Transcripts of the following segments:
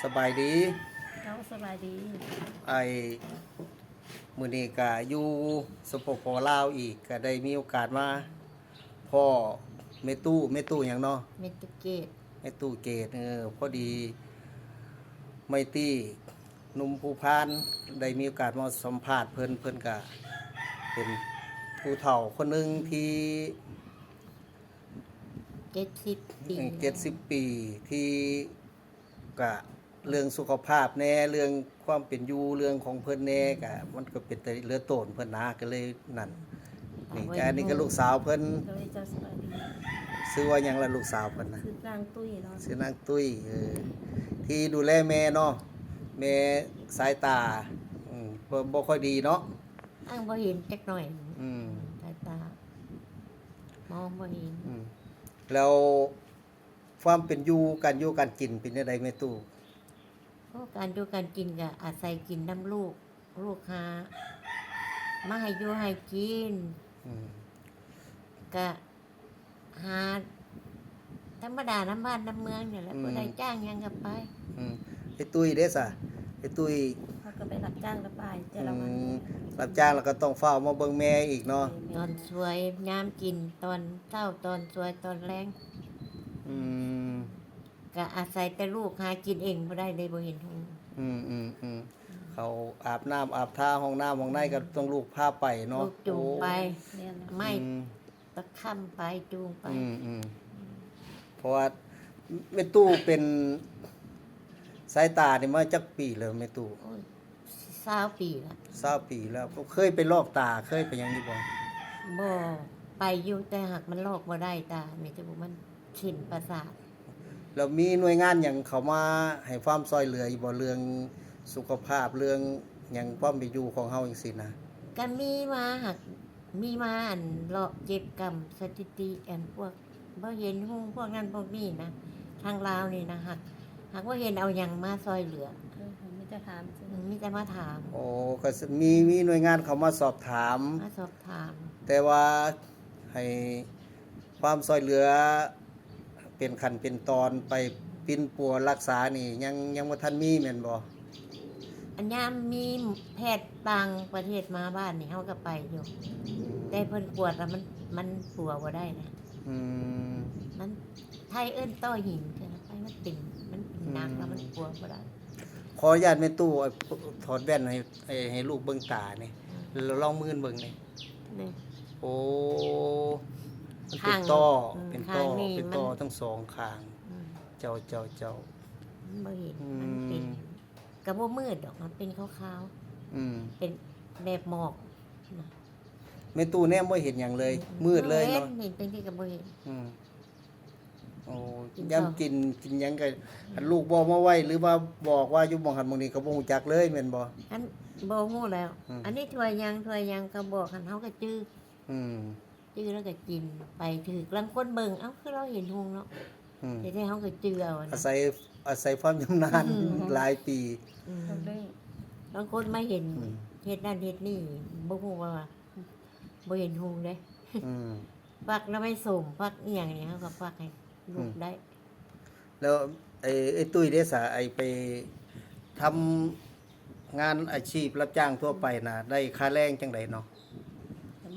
ສະບາຍດີ. ເຈົ້າ ສະບາຍດີ. ໄອ້ ມື້ນີ້ກະຢູ່ ສປປ ລາວ ອີກ ກະໄດ້ມີໂອກາດມາພໍ້ແມ່ຕູ້ ແມ່ຕູ້ຫຍັງເນາະ? ແມ່ຕູ້ເກດ. ແມ່ຕູ້ເກດ. ເອີ ພໍດີໄມຕີ ໜຸ່ມພູພານ ໄດ້ມີໂອກາດມາສຳພາດເພິ່ນ ເພິ່ນກະເປັນຜູ້ເຖົ້າຄົນໜຶ່ງທີ່ ເຈັດສິບປີ ເຈັດສິບປີ ທີ່ ກະເລື່ອງສຸຂະພາບແດ່ ເລື່ອງຄວາມເປັນຢູ່ ເລື່ອງຂອງເພິ່ນແດ່ ກະມັນກະເປັນຕາເຫຼືອໂຕນເພິ່ນນະ ກະເລີຍນັ້ນ. ນີ້ ອັນນີ້ກະລູກສາວເພິ່ນ. ໂດຍ ເຈົ້າ ສະບາຍດີ. ຊື່ວ່າຫຍັງລະລູກສາວເພິ່ນນະ? ຊື່ນາງຕຸ້ຍເນາະ. ຊື່ນາງຕຸ້ຍ. ເອີ ທີ່ດູແລແມ່ເນາະ ແມ່ສາຍຕາ ອືມ ບໍ່ ບໍ່ຄ່ອຍດີເນາະ. ເອີ ບໍ່ເຫັນຈັກໜ້ອຍ. ອືມ ສາຍຕາມອງບໍ່ເຫັນ. ອືມ ແລ້ວ ຄວາມເປັນຢູ່ ການຢູ່ການກິນເປັນແນວໃດແມ່ຕູ້? ໂອ້ ການຢູ່ການກິນກະອາໄສກິນນຳລູກ ລູກຫາມາໃຫ້ຢູ່ໃຫ້ກິນ. ອືມ ກະຫາທຳມະດານຳບ້ານນຳເມືອງນີ້ແຫຼະ. ອືມ ຜູ້ໃດຈ້າງຫຍັງກະໄປ. ອືມ ໄອ້ຕຸ້ຍເດ້ສະ? ໄອ້ຕຸ້ຍ ເຂົາກະໄປຮັບຈ້າງລະປາຍແຕ່ລະວັນ. ອືມ ຮັບຈ້າງລະກະຕ້ອງຟ້າວມາເບິ່ງແມ່ອີກເນາະ. ຕອນສວຍຍາມກິນ ຕອນເຊົ້າ ຕອນສວຍຕອນແລງ. ອືມ ກະອາໄສແຕ່ລູກ ຫາກິນເອງບໍ່ໄດ້ເລີຍ ບໍ່ເຫັນຫຸ່ງ. ອືມ ອືມ ອືມ ເຂົາອາບນ້ຳອາບທ່າ ຫ້ອງນ້ຳຫ້ອງໃນກະຕ້ອງລູກພາໄປເນາະ. ລູກຈູງໄປ. ໂອ້ ແມ່ນ ໄມ້ ອືມ ຕະຄ້ຳໄປ ຈູງໄປ. ອືມ ອືມ ເພາະວ່າແມ່ຕູ້ເປັນສາຍຕານີ້ມາຈັກປີແລ້ວແມ່ຕູ້? ໂອ້ຍ ຊາວປີລະ. ຊາວປີແລ້ວ. ເຄີຍໄປລອກຕາ ເຄີຍໄປຫຍັງຢູ່ບໍ່? ບໍ່ ໄປຢູ່ ແຕ່ຫາກມັນລອກບໍ່ໄດ້ຕາ ມີແຕ່ວ່າມັນເສັ້ນປະສາດ. ແລ້ວມີໜ່ວຍງານຫຍັງເຂົ້າມາໃຫ້ຄວາມຊ່ອຍເຫຼືອຢູ່ບໍ່? ເລື່ອງສຸຂະພາບ ເລື່ອງຫຍັງ ຄວາມເປັນຢູ່ຂອງເຮົາຈັ່ງຊີ້ນະ? ກະມີມາ ຫາກມີມາ ອັນ ເລາະເກັບກຳສະຖິຕິ ອັນ ພວກບໍ່ເຫັນຫຸ່ງພວກນັ້ນພວກນີ້ນະ ທາງລາວນີ້ນະ ຫາກ ຫາກບໍ່ເຫັນເອົາຫຍັງມາຊ່ອຍເຫຼືອ. ເອີ ມີແຕ່ຖາມຊື່ ອືມ ມີແຕ່ມາຖາມ. ໂອ້ ກະມີ ມີໜ່ວຍງານເຂົ້າມາສອບຖາມ ມາສອບຖາມ ແຕ່ວ່າໃຫ້ຄວາມຊ່ອຍເຫຼືອ ເປັນຂັ້ນເປັນຕອນໄປປິ່ນປົວລັກສານີ້ ຍັງ ຍັງບໍ່ທັນມີແມ່ນບໍ່? ອັນຍາມມີແພດຕ່າງປະເທດມາບ້ານນີ້ ເຮົາກະໄປຢູ່ ອືມ ແຕ່ເພິ່ນກວດລະມັນ ມັນປົວບໍ່ໄດ້ນະ. ອືມ ມັນ ໄທເອີ້ນຕໍ່ຫີນ ໄປມັນເປັນ ມັນເປັນໜັກ ອືມ ລະມັນປົວບໍ່ໄດ້. ຂໍອະນຸຍາດແມ່ຕູ້ ເອົາ ຖອດແວ່ນໃຫ້ ໃຫ້ ໃຫ້ລູກເບິ່ງຕານີ້ ອືມ ລອງມືນເບິ່ງນີ້. ນີ້ ໂອ້ ມັນເປັນ ຂ້າງ ຕໍ່ ອືມ ເປັນຕໍ່ ຂ້າງນີ້ ເປັນຕໍ່ ມັນທັງສອງຂ້າງ. ອືມ ເຈົ້າ ເຈົ້າ ເຈົ້າ ມັນບໍ່ເຫັນ. ອືມ ມັນເປັນ ກະບໍ່ມືດດອກ ມັນເປັນຂາວໆ. ອືມ ເປັນແບບໝອກນະ. ແມ່ຕູ້ແນມບໍ່ເຫັນຫຍັງເລີຍ. ອືມ ມືດເລີຍເນາະ. ເຫັນ ເຫັນຈັ່ງຊີ້ກະບໍ່ເຫັນ. ອືມ ໂອ້ ກິນ ຍາມກິນ ກິນຫຍັງກະ ອືມ ຄັນລູກບໍ່ມາໄວ້ ຫຼືວ່າບອກວ່າຢູ່ໝ່ອງຫັ້ນໝ່ອງນີ້ກະບໍ່ຮູ້ຈັກເລີຍແມ່ນບໍ່? ອັນ ບໍ່ຮູ້ແລ້ວ. ອືມ ອັນນີ້ຖ້ວຍຫຍັງ ຖ້ວຍຫຍັງກະບອກ ຄັນເຮົາກະຈື່. ອືມ ຈື່ແລ້ວກະກິນໄປ ຖືກລາງຄົນເບິ່ງ ເອົ້າ ຄືລາວເຫັນຫຸ່ງເນາະ. ອືມ ແຕ່ເຮົາກະຈື່ເອົານະ ອາໄສ ອາໄສຄວາມຊຳນານ ອືມ ຫຼາຍປີ. ອືມ ລາງຄົນມາເຫັນ ອືມ ເຮັດນັ້ນເຮັດນີ້ ບໍ່ຮູ້ວ່າ ບໍ່ເຫັນຫຸ່ງເດ້. ອືມ ຝັກໜໍ່ໄມ້ສົ້ມ ຝັກອີ່ຫຍັງນີ້ ເຮົາກະຝັກໃຫ້ລູກ ອືມ ໄດ້. ແລ້ວໄອ້ ໄອ້ຕຸ້ຍເດ້ສະ ໄອ້ໄປທຳງານອາຊີບຮັບຈ້າງທົ່ວໄປນະ ໄດ້ຄ່າແລງຈັ່ງໃດເນາະ?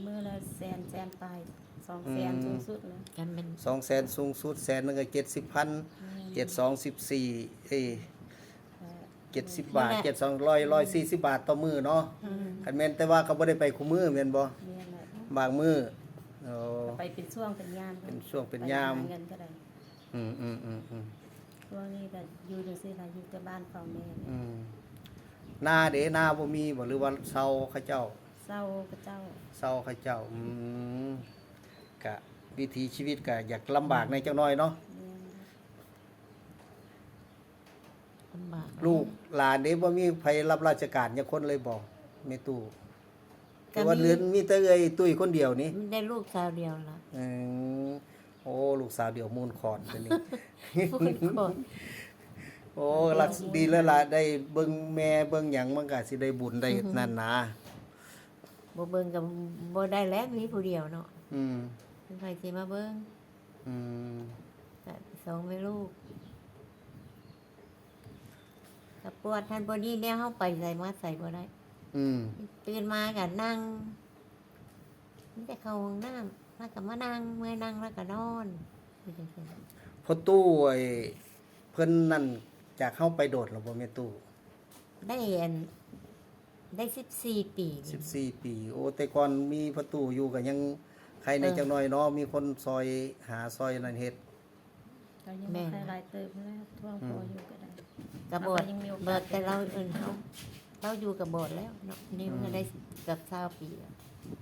ມື້ລະແສນ ແສນປາຍ ສອງແສນ ອືມ ສູງສຸດນະ. ຄັນແມ່ນ ສອງແສນສູງສຸດ ແສນໜຶ່ງກະເຈັດສິບພັນ. ແມ່ນ ເຈັດສອງສິບສີ່ ເອີ ເຈັດສິບບາດ ເຈັດສອງຮ້ອຍ ຮ້ອຍສີ່ສິບບາດຕໍ່ມື້ເນາະ. ອືມ ຄັນແມ່ນ ແຕ່ວ່າກະບໍ່ໄດ້ໄປຄູ່ມື້ແມ່ນບໍ່? ແມ່ນແຫຼະ ບາງມື້. ໂອ້ ໄປເປັນຊ່ວງເປັນຍາມ ເປັນຊ່ວງເປັນຍາມ ໄປຫາເງິນກະໄດ້. ອືມ ອືມ ອືມ ອືມ ຊ່ວງນີ້ກະຢູ່ຈັ່ງຊີ້ລະ ຢູ່ແຕ່ບ້ານເຝົ້າແມ່. ອືມ ນາເດ ນາບໍ່ມີບໍ່ ຫຼືວ່າເຊົ່າເຂົາເຈົ້າ? ເຊົ່າເຂົາເຈົ້າ. ເຊົ່າເຂົາເຈົ້າ. ອືມ ກະວິຖີຊີວິດກະຢາກລຳບາກແດ່ຈັກໜ້ອຍເນາະ. ແມ່ນ ລຳບາກ. ລູກຫຼານເດ ບໍ່ມີໃຜຮັບລາຊະການຈັກຄົນເລີຍບໍ່ແມ່ຕູ້? ກະ ແຕ່ວ່າມີ ເຫຼືອ ມີແຕ່ເອື້ອຍຕຸ້ຍຄົນດຽວນີ້ ມີແຕ່ລູກສາວດຽວລະ. ອືມ ໂອ້ ລູກສາວດຽວມູນຂອນຕົວນີ້ ມູນຂອນ. ໂອ້ ລັກ ດີແລ້ວລະ ໄດ້ເບິ່ງແມ່ເບິ່ງຫຍັງ ມັນກະຊິໄດ້ບຸນໄດ້ ອືຮຶ ນັ້ນນະ. ບໍ່ເບິ່ງກະບໍ່ໄດ້ແຫຼະ ມີຜູ້ດຽວເນາະ. ອືມ ໃຜຊິມາເບິ່ງ? ອືມ ກະສອງແມ່ລູກ. ກໍປວດຫັ້ນປວດນີ້ແລ້ວ ເຮົາໄປໃສມາໃສບໍ່ໄດ້. ອືມ ຕື່ນມາກໍນັ່ງ ມີແຕ່ເຂົ້າຫ້ອງນ້ຳ ແລ້ວກໍມານັ່ງ ເມື່ອຍນັ່ງແລ້ວກໍນອນ ຢູ່ຈັ່ງຊີ້. ພໍ່ຕູ້ ໄອ້ ເພິ່ນນັ້ນຈາກເຮົາໄປໂດນແລ້ວບໍ່ແມ່ຕູ້? ໄດ້ອັນ ໄດ້ສິບສີ່ປີ. ສິບສີ່ປີ. ໂອ້ ແຕ່ກ່ອນມີພໍ່ຕູ້ຢູ່ກໍຍັງໄຄແດ່ ເອີ ຈັກໜ້ອຍເນາະ ມີຄົນຊ່ອຍຫາຊ່ອຍນັ້ນເຮັດ. ກໍຍັງ ແມ່ນ ບໍ່ໄຄຫຼາຍເຕີບແລ້ວ ທວງ ອືມ ພໍຢູ່ກໍໄດ້ ກໍບອດ ກໍຍັງມີໂອກາດ ບອດແຕ່ລາວ ເອີ້ນເຮົາ ລາວຢູ່ກໍບອດແລ້ວເນາະ ນີ້ມັນກໍ ອືມ ໄດ້ເກືອບຊາວປີແລ້ວ.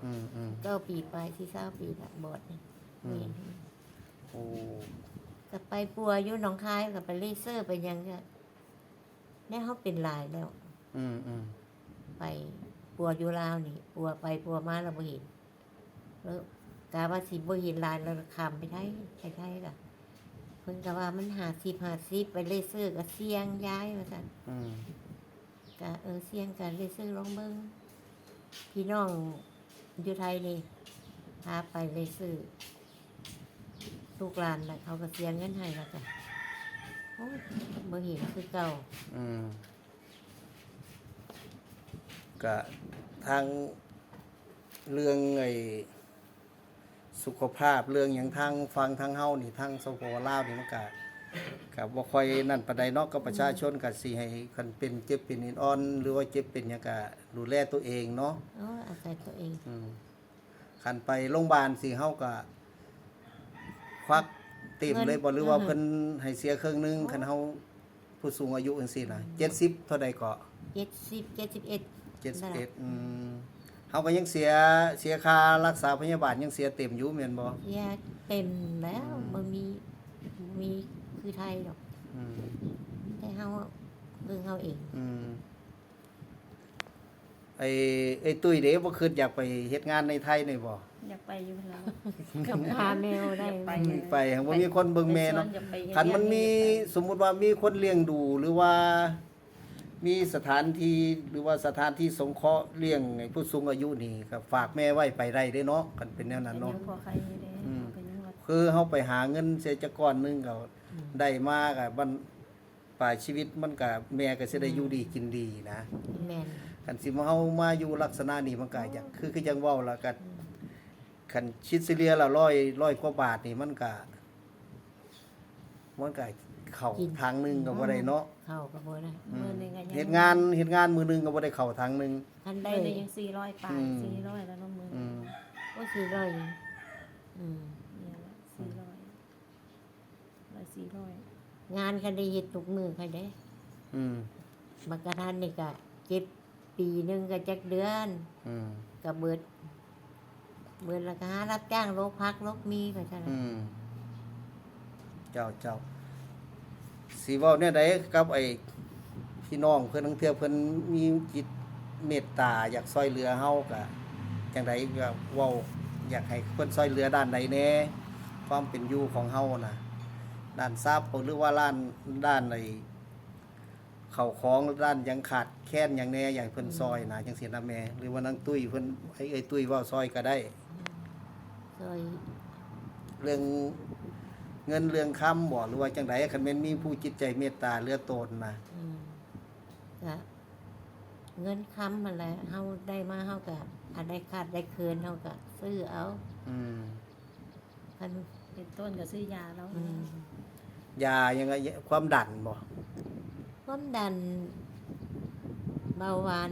ອືມໆ ເກົ້າປີປາຍ ຊິຊາວປີລະບອດນີ້. ອືມ ແມ່ນ. ໂອ້ ກໍໄປປົວຢູ່ໜອງຄາຍ ກໍໄປເລເຊີໄປຫຍັງ ກໍ ແລ້ວເຮົາເປັນຫຼາຍແລ້ວ. ອືມໆ ໄປປົວຢູ່ລາວນີ້ ປົວໄປປົວມາແລ້ວບໍ່ເຫັນ ແລ້ວກະວ່າຊິບໍ່ເຫັນຫຼາຍ ແລ້ວຂ້າມໄປໄທ ໄປໄທລະ ເພິ່ນກະວ່າມັນຫ້າສິບຫ້າສິບ ໄປເລເຊີກະສ່ຽງຢາຍວ່າຊັ້ນ. ອືມ ກະ ເອີ ສ່ຽງກະເລເຊີລອງເບິ່ງ ພີ່ນ້ອງຢູ່ໄທນີ້ພາໄປເລເຊີ ລູກຫຼານນະ ເຂົາກໍເສຍເງິນໃຫ້ແລ້ວກະ ໂອ້ຍ ບໍ່ເຫັນຄືເກົ່າ. ອືມ ກະທາງເລື່ອງໄອ້ສຸຂະພາບ ເລື່ອງຫຍັງທາງຝັ່ງທາງເຮົານີ້ ທາງ ສປປ ລາວນີ້ ມັນກະ ກະບໍ່ຄ່ອຍນັ້ນປານໃດເນາະ ກັບປະຊາຊົນ ອືມ ກະຊິໃຫ້ ຄັນເປັນເຈັບເປັນອີ່ອ່ອນ ຫຼືວ່າເຈັບເປັນຫຍັງກະດູແລຕົວເອງເນາະ. ໂອ້ ອາໄສຕົວເອງ. ອືມ ຄັນໄປໂຮງບານຊີ້ ເຮົາກໍຄວັກເຕັມເລີຍບໍ່ ເງິນ ຫຼືວ່າ ອືມ ເພິ່ນໃຫ້ເສຍເຄິ່ງໜຶ່ງ? ໂອ້ ຄັນເຮົາຜູ້ສູງອາຍຸຈັ່ງຊີ້ນະ ອືມ ເຈັດສິບເທົ່າໃດເກາະ? ເຈັດສິບ ເຈັດສິບເອັດ ເຈັດສິບເອັດ ນັ້ນລະ. ອືມ ເຮົາກໍຍັງເສຍ ເສຍຄ່າລັກສາພະຍາບານ ຍັງເສຍເຕັມຢູ່ແມ່ນບໍ່? ເສຍເຕັມແລ້ວ. ອືມ ບໍ່ມີ ບໍ່ມີຄືໄທດອກ. ອືມ ມີແຕ່ເຮົາເບິ່ງເຮົາເອງ. ອືມ ໄອ້ ເອື້ອຍຕຸ້ຍເດ້ ບໍ່ຄິດຢາກໄປເຮັດງານໃນໄທນີ້ບໍ່? ຢາກໄປຢູ່ແລ້ວ ກັບພາແມວໄດ້. ຢາກໄປ ອືມ ໄປ ຫາກບໍ່ມີຄົນເບິ່ງແມ່ເນາະ. ໄປຊວນຢາກໄປເຮັດ ຄັນມັນມີ ວຽກນີ້ ສົມມຸດວ່າມີຄົນລ້ຽງດູ ຫຼືວ່າມີສະຖານທີ່ ຫຼືວ່າສະຖານທີ່ສົງເຄາະລ້ຽງໃຫ້ຜູ້ສູງອາຍຸນີ້ ກໍຝາກແມ່ໄວ້ໄປໄດ້ເດ້ເນາະ ຄັນເປັນແນວນັ້ນເນາະ. ກໍຍັງພໍໄຄຢູ່ເດ້. ອືມ ກໍຍັງວ່າ ຄືເຮົາໄປຫາເງິນເສຍຈັກກ້ອນໜຶ່ງກໍ ອືມ ໄດ້ມາກໍບັ້ນ ປາຍຊີວິດມັນກະ ແມ່ກະຊິໄດ້ ອືມ ຢູ່ດີກິນດີນະ. ແມ່ນ. ຄັນຊິມາ ເຮົາມາຢູ່ລັກສະນະນີ້ ມັນກະຢາກ ໂອ້ ຄື ຄືຈັ່ງເວົ້າລະກະ ອືມ ຄັນຄິດສະເລ່ຍລະຮ້ອຍ ຮ້ອຍກວ່າບາດນີ້ ມັນກະ ມັນກະເຂົ້າ ກິນ ຖັງໜຶ່ງກໍບໍ່ໄດ້ເນາະ. ເຂົ້າກໍບໍ່ໄດ້. ອືມ ມື້ໜຶ່ງກໍຍັງ ເຮັດງານ ເຮັດງານມື້ໜຶ່ງກໍບໍ່ໄດ້ເຂົ້າຖັງໜຶ່ງ. ຄັນໄດ້ ມື້ໜຶ່ງຍັງສີ່ຮ້ອຍປາຍ. ອືມ ສີ່ຮ້ອຍແລ້ວເນາະມື້. ອືມ ໂອ້ ສີ່ຮ້ອຍ. ອືມ ນີ້ແຫຼະ ອືມ ສີ່ຮ້ອຍ. ຮ້ອຍສີ່ຮ້ອຍ ງານກໍໄດ້ເຮັດທຸກມື້ຄ່ອຍເດ້. ອືມ ບັກກະທັນນີ້ກໍເຈັບ ປີໜຶ່ງກໍຈັກເດືອນ. ອືມ ກໍເບິດ ເບິດແລ້ວກໍຫາຮັບຈ້າງໂລກຜັກໂລກມີໄປຊັ້ນແຫຼະ. ອືມ ເຈົ້າ ເຈົ້າ ຊິເວົ້າແນວໃດກັບໄອ້ພີ່ນ້ອງເພິ່ນ? ລາງເທື່ອເພິ່ນມີຈິດເມດຕາຢາກຊ່ອຍເຫຼືອເຮົາ ກະຈັ່ງໃດກໍເວົ້າ ຢາກໃຫ້ເພິ່ນຊ່ອຍເຫຼືອດ້ານໃດແດ່? ຄວາມເປັນຢູ່ຂອງເຮົານະ ດ້ານຊາບ ຫຼືວ່າດ້ານ ດ້ານໄອ້ເຂົ້າຂອງ ດ້ານຫຍັງຂາດແຄນຫຍັງແດ່ ຢາກໃຫ້ເພິ່ນ ອືມ ຊ່ອຍນະ ຈັ່ງຊີ້ນະແມ່. ຫຼືວ່ານາງຕຸ້ຍເພິ່ນ ໃຫ້ເອື້ອຍຕຸ້ຍເວົ້າຊ່ອຍກໍໄດ້. ອືມ ຊ່ອຍເລື່ອງເງິນເລື່ອງຄຳບໍ ຫຼືວ່າຈັ່ງໃດ? ຄັນແມ່ນມີຜູ້ຈິດໃຈເມດຕາເຫຼືອໂຕນນະ. ອືມ ກະເງິນຄຳຫັ້ນແຫຼະ ເຮົາໄດ້ມາ ເຮົາກະ ອັນໃດຂາດໄດ້ເຂີນ ເຮົາກະຊື້ເອົາ. ອືມ ຄັນ ເປັນຕົ້ນກໍຊື້ຢາລາວ. ອືມ ຢາຫຍັງ ຄວາມດັນບໍ? ຄວາມດັນ ເບົາຫວານ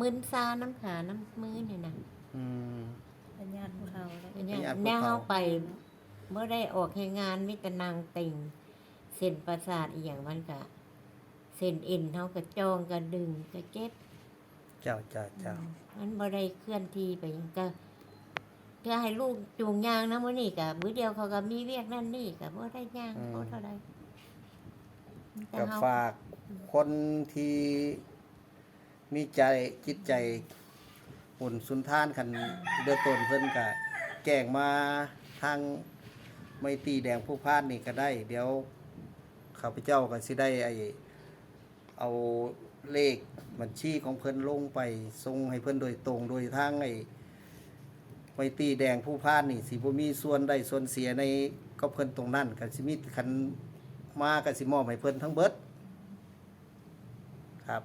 ມຶນຊານ້ຳຂານ້ຳມືນີ້ນະ. ອືມ ພະຍາດພູເຂົາ. ພະຍາດ ພະຍາດພູເຂົາ. ແນວເຮົາໄປ ອືມ ບໍ່ໄດ້ອອກແຮງງານ ມີແຕ່ນັ່ງເຕັງ ເສັ້ນປະສາດອີ່ຫຍັງມັນກະ ເສັ້ນເອັນເຮົາກະຈ່ອງ ກະດຶງ ກະເຈັບ. ເຈົ້າ ເຈົ້າ ເຈົ້າ. ອືມ ມັນບໍ່ໄດ້ເຄື່ອນທີ່ໄປຫຍັງ ກະເທື່ອໃຫ້ລູກຈູງຍ່າງນຳມື້ນີ້ ກະມື້ດຽວເຂົາກະມີວຽກນັ້ນນີ້ ກະບໍ່ໄດ້ຍ່າງ ອືມ ພໍເທົ່າໃດ. ແຕ່ເຮົາ ກະຝາກ ອືມ ຄົນທີ່ມີໃຈ ຈິດໃຈບຸນສຸນທານ ຄັນເດືອດຮ້ອນເພິ່ນກະແຈ້ງມາທາງໄມຕີແດງພູພານນີ້ກະໄດ້. ດຽວຂ້າພະເຈົ້າກະຊິໄດ້ໄອ້ ເອົາເລກບັນຊີຂອງເພິ່ນລົງໄປສົ່ງໃຫ້ເພິ່ນໂດຍຕົງ ໂດຍທາງໄອ້ໄມຕີແດງພູພານນີ້ ຊິບໍ່ມີສ່ວນໄດ້ສ່ວນເສຍໃນກັບເພິ່ນຕົງນັ້ນ ກະຊິມີ ຄັນມາກະຊິມອບໃຫ້ເພິ່ນທັງເບິດ. ຄັບ